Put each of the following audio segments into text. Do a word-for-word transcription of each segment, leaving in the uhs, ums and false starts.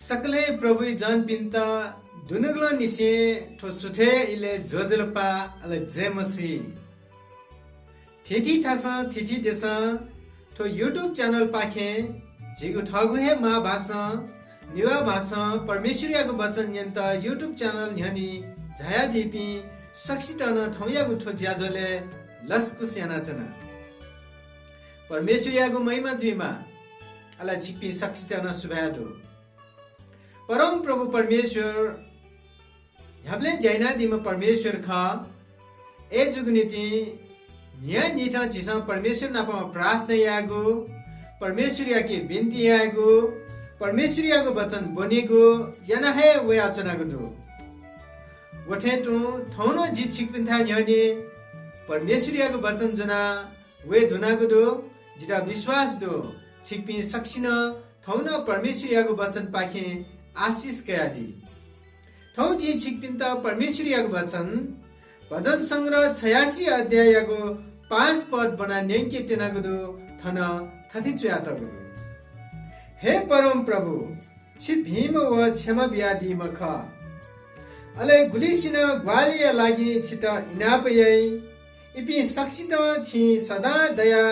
सकलें प्रभुइ जनपिन्त दुनुगलंनिसें थ्व सुथय् इलय् ज्वजलपा, अले जय मसीह। थीथी थासं, थीथी देशं थ्व YouTube channel पाखें झीगु थःगु हे मांभासं, नेवाः भासं परमेश्वरयागु वचन न्यनेत YouTube channel न्ह्यःने झायादीपिं सकसितं नं थौंयागु थ्व ज्याझ्वलय् लसकुस यानाच्वना। परमेश्वरयागु महिमा जुइमा। अले छिकपिं सकसितं नं सुभाय् दु। परमप्रभु परमेश्वर न्ह्याबलें ज्या यानादीम्ह परमेश्वर खः। अय्‌जूगु निंतिं न्हियान्हिथं झीसं परमेश्वर नाप प्रार्थना यायेगु, परमेश्वरयाके बिन्ति यायेगु, परमेश्वरयागु वचन ब्वनेगु याना हे वयाच्वनागु दु। व थें तुं थौं नं जि छिकपिन्थाय् न्ह्यःने परमेश्वरयागु वचन ज्वना वये धुनागु दु। जितः विश्वास दु, छिकपिं सकसिनं थौं नं परमेश्वरयागु वचनपाखें आशिष कयादी। थौं जिं छिकपिन्त परमेश्वरयागु वचन, भजन संग्रह छयासी अध्याययागु पाँच पद ब्वनाः न्यंके त्यनागु दु। थन थथे च्वयातःगु दु, हे परमप्रभु, छि भिंम्ह व क्षमा बियादीम्ह खः। अले गुलिसिनं ग्वाहालिया लागि छितः इनाप याइ। इपिं सकसितं छिं सदां दया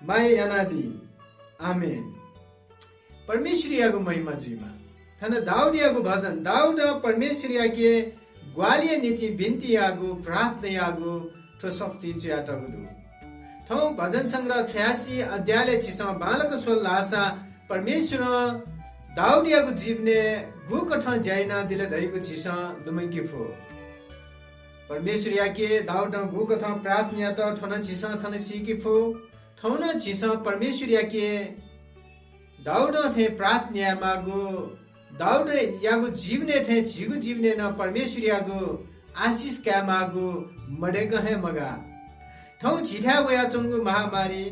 माया यानादी। आमेन। परमेश्वरयागु महिमा जुइमा। थन दाऊदयागु भजन, दाऊदं परमेश्वरयाके ग्वाहालिया निंतिं बिन्ति याःगु, प्रार्थना याःगु थ्व सफुती च्वयातःगु दु। थौं भजन संग्रह छयासी अध्यायलय् झीसं बांलाक स्वल धाःसा परमेश्वरं दाऊदयागु जीवनय् गुकथं ज्या यानादिल धइगु झीसं लुमंके फु। परमेश्वरयाके दाऊदं गुकथं प्रार्थना यात, थ्व नं झीसं थन सीके फु। थौं नं झीसं परमेश्वरयाके दाऊदं थें प्रार्थना यायेमाःगु, दाऊदयागु जीवनय् थें झीगु जीवनय् नं परमेश्वरयागु आशिष कायेमाःगु मदय्कं हे मगाः। थौं झीथाय् वयाच्वंगु महामारी,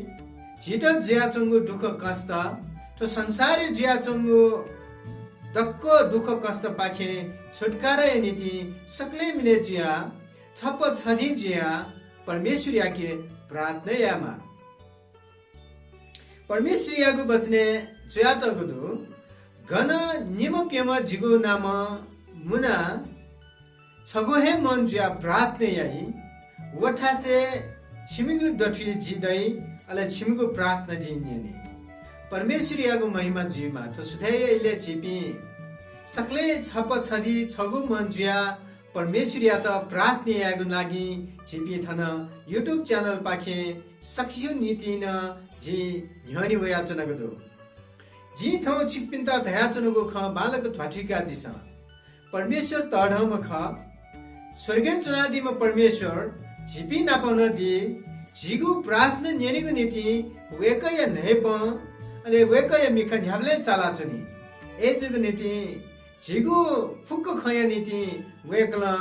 झीत जुयाच्वंगु दुःखकष्ट, थ्व संसारय् जुयाच्वंगु दक्व दुःखकष्टपाखें छुत्काराया निंतिं सकलें मिलय् जुयाः छप्पा छधी जुयाः परमेश्वरयाके प्रार्थना यायेमाः। परमेश्वरयागु वचनय् च्वयातःगु दु, गन निम्ह प्यम्ह जिगु नामं मुनाः छगू हे मन जुयाः प्रार्थना याइ, व थासय् छिमिगु दथुइ जि दइ, अले छिमिगु प्रार्थना जिं न्यने। परमेश्वरयागु महिमा जुइमा। थ्व सुथय्‌या इलय् झीपिं सकलें छप्पा छधी छगू मन जुयाः परमेश्वरयात प्रार्थना यायेगु लागि झीपिं थन YouTube channel पाखें सकसिया निंतिं नं जिं न्ह्यःने वयाच्वनागु दु। जिं थौं छिकपिन्त धयाच्वनागु खँ बांलाक ध्वाथुइकादिसँ। परमेश्वर तःधंम्ह खः। स्वर्गय् च्वनादीम्ह परमेश्वर झीपिं नाप नं दी। झीगु प्रार्थना न्यनेगु निंतिं वय्‌कःया न्हाय्‌पं, अले वय्‌कःया मिखा न्ह्याबलें चालाच्वनी। अय्‌जूगु निंतिं झीगु फुक्क खँया निंतिं वय्‌कलं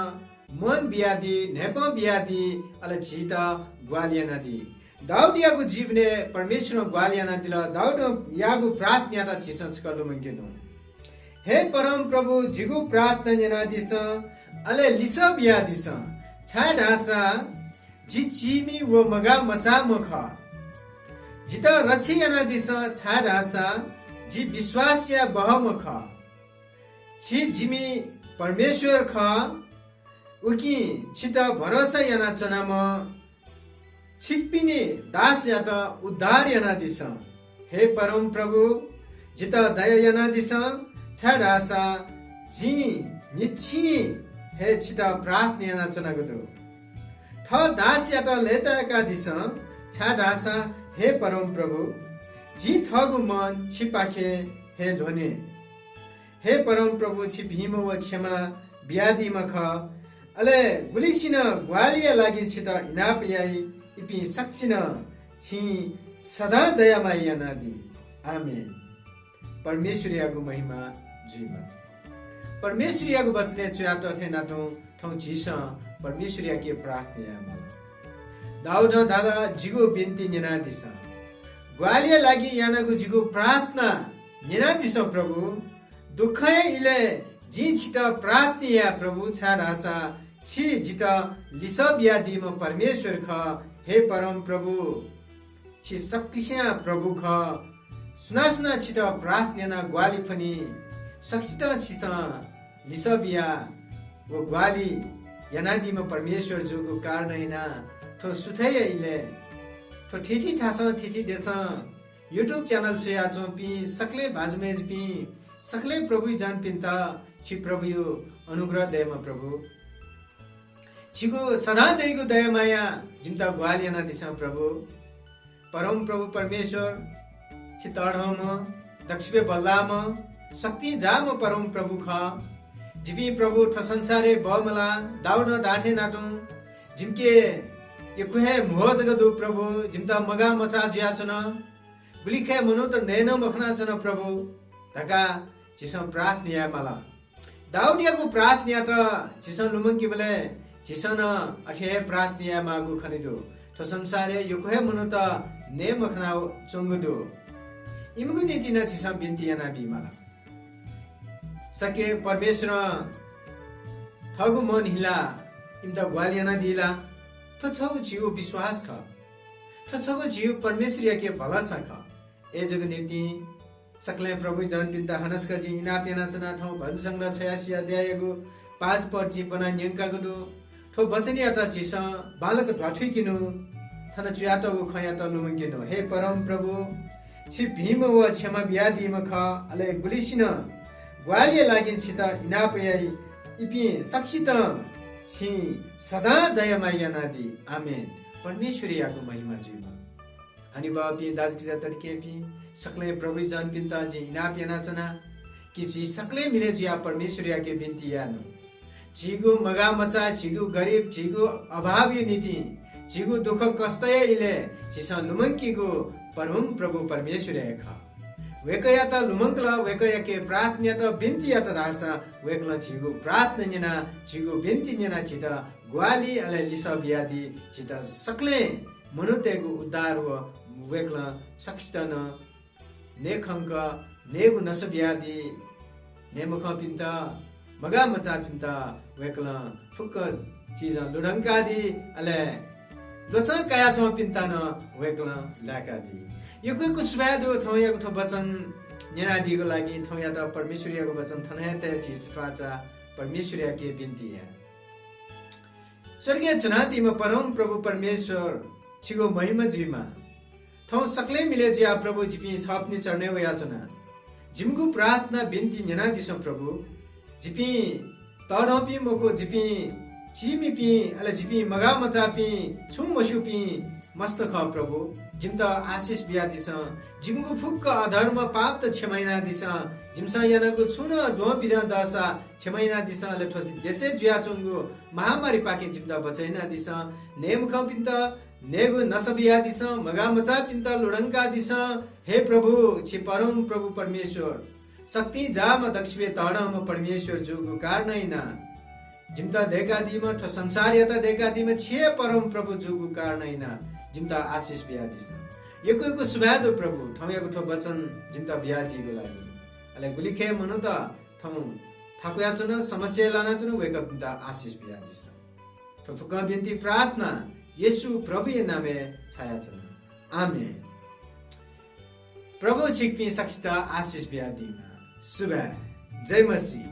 मन बियादी, न्हाय्‌पं बियादी, अले झीत ग्वाहालि यानादी। दाऊदयागु जीवनय् परमेश्वरं ग्वाहालि यानादिल। दाऊदं याःगु प्रार्थनायात झीसं छकः लुमंकेनु। हे परमप्रभु, जिगु प्रार्थना न्यनादिसँ, अले लिसः बियादिसँ, छाय्‌धाःसा जि चीमि व मगाः मचाःम्ह खः। जितः रक्षा यानादिसँ, छाय्‌धाःसा जि विश्वास याये बहःम्ह खः। छि जिमि परमेश्वर खः, उकिं छितः भरोसा यानाच्वनाम्ह छिकपिनि दासयात उद्धार यानादिसँ। हे परमप्रभु, जितः दया यानादिसँ, छाय्‌धाःसा जिं न्हिच्छि हे छितः प्रार्थना यानाच्वनागु दु। थः दासयात लय्‌ताय्‌कादिसँ, छाय्‌धाःसा हे परमप्रभु, जिं थःगु मन छिपाखे हे ल्ह्वने। हे परमप्रभु, छि भिंम्ह व क्षमा बियादीम्ह खः। अले गुलिसिनं ग्वाहालिया लागि छितः इनाप याइ, इपिं सकसिनं छिं सदां दया माया यानादी। आमेन। परमेश्वरयागु महिमा जुइमा। परमेश्वरयागु वचनय् च्वयातः थें नातुं थौं झीसं परमेश्वरयाके प्रार्थना यायेमाल। दाऊदं धाल, जिगु बिन्ति न्यनादिसँ। ग्वाहालिया लागि यानागु जिगु प्रार्थना न्यनादिसँ प्रभु। दुःखया इलय् जिं छितः प्रार्थना याये प्रभु, छाय्‌धाःसा छि जितः लिसः बियादीम्ह परमेश्वर खः। हे परमप्रभु, छि शक्तिस्यां प्रभु खः। सुनां सुनां छितः प्रार्थना यानाः ग्वाहालि फ्वनी, सकसितं छिसं लिसः बियाः व ग्वाहालि यानादीम्ह परमेश्वर जूगु कारणं यानाः थ्व सुथय्‌या इलय् थ्व थीथी थासं थीथी देशं YouTube channel स्वयाच्वंपिं सकलें भाजु मय्‌जुपिं सकलें प्रभुइ जनपिन्त छि प्रभुयु अनुग्रह दयेमा प्रभु। छिगु सदां दइगु दया माया जिमित ग्वाहालि यानादिसँ प्रभु। परमप्रभु परमेश्वर, छि तःधंम्ह, दक्वसिबय् बल्लाःम्ह, शक्तिं जाःम्ह परमप्रभु खः। जिपिं प्रभु थ्व संसारय् बमलाः दाऊदं धाःथें यानातुं जिमिके यक्व हे म्हो जक दु प्रभु, जिमित मगाः मचाः जुयाच्वन। गुलिखय् मनूत नये नं मखनाच्वन प्रभु धकाः झीसं प्रार्थना याये माल। दाऊदयागु प्रार्थनायात झीसं लुमंकेबलय् झीसं नं अथे हे प्रार्थना याये माःगु खने दु। थ्व संसारय् यक्व हे मनूत नये मखनाच्वंगु दु। इमिगु निंतिं नं झीसं बिन्ति यानाबी माल। सकसित परमेश्वरं थःगु मन हिलाः इमित ग्वाहालि यानादी ला? थ्व छगू झीगु विश्वास खः। थ्व छगू झीगु परमेश्वरयाके भलसा खः। अय्‌जूगु निंतिं सकलें प्रभुइ जनपिन्त हानं छकः जिं इनाप यानाच्वना। थौं भजन संग्रह छयासी अध्याययागु पाँच पद जिं ब्वना न्यंकागु दु। थ्व वचनयात झीसं बांलाक ध्वाथुइकेनु, थन च्वयातःगु खँयात लुमंकेनु। हे परमप्रभु, छि भिंम्ह व क्षमा बियादीम्ह खः, अले गुलिसिनं ग्वाहालिया लागि छित इनाप याइ, इपिं सकसितं छिं सदां दया माया यानादी। आमेन। परमेश्वरयागु महिमा जुइमा। हनेबहःपिं दाजुकिजा तताकेहेँपिं, सकलें प्रभुइ जनपिन्त जिं इनाप यानाच्वना कि झी सकलें मिलय् जुयाः परमेश्वरयाके बिन्ति यायेनु। झीगु मगाः मचाः, झीगु गरिब, झीगु अभावया निंतिं, झीगु दुःख कष्टया इलय् झीसं लुमंकीगु परमप्रभु परमेश्वर हे खः। वय्‌कःयात लुमंकल, वय्‌कःयाके प्रार्थना यात, बिन्ति यात धाःसा वय्‌कलं झीगु प्रार्थना न्यनाः, झीगु बिन्ति न्यनाः झीत ग्वाहालि अले लिसः बियादी। झीत सकलें मनूतय्‌गु उद्धार व वय्‌कलं सकसित नं नये खंक नयेगु नसा बियादी। नये मखंपिन्त, मगाः मचाःपिन्त वय्‌कलं फुक्क चिजं लुधंकादी, अले ल्वचं कयाच्वंपिन्त नं वय्‌कलं लाय्‌कादी। यक्व यक्व सुभाय् दु थौंयागु थ्व वचन न्यनादीगु लागि। थौंयात परमेश्वरयागु वचन थन हे तये झी छत्वाःचा परमेश्वरयाके बिन्ति याये। स्वर्गय् च्वनादीम्ह परमप्रभु परमेश्वर, छिगु महिमा जुइमा। थौं सकलें मिलय् जुयाः प्रभु, जिपिं छपिनि चरणय् वयाच्वना। जिमिगु प्रार्थना बिन्ति न्यनादिसँ प्रभु। जिपिं तःधंपिं मखु, जिपिं चीमिपिं, अले जिपिं मगाः मचाःपिं, छुं मस्यूपिं मस्त खः प्रभु। जिमित आशिष बियादिसँ। जिमिगु फुक्क अधर्म पापत क्षमा यानादिसँ। जिमिसं यानागु छुं नं द्वंबिद्वं दःसा क्षमा यानादिसँ। अले थ्व देशय् जुयाच्वंगु महामारीपाखें जिमित बचय् यानादिसँ। नये मखंपिन्त नयेगु नसा बियादिसँ। मगाः मचाःपिन्त लुधंकादिसँ। हे प्रभु, छि परमप्रभु परमेश्वर, शक्तिं जाःम्ह, दक्वसिबय् तःधंम्ह परमेश्वर जूगु कारणं यानाः जिमित दय्‌कादीम्ह, थ्व संसारयात दय्‌कादीम्ह छि हे परमप्रभु जूगु कारणं यानाः जिमित आशिष बियादिसँ। यक्व यक्व सुभाय् दु प्रभु, थौंयागु थ्व वचन जिमित बियादीगु लागि। अले गुलिखय् मनूत थौं थाकुयाच्वन, समस्याय् लानाच्वन, वय्‌कःपिन्त आशिष बियादिसँ। थ्व फुक्कं बिन्ति प्रार्थना येशू प्रभुया नामय् छायाच्वना। आमेन। प्रभुं छिकपिं सकसित आशिष बियादीमा। सुभाय्। जय मसीह।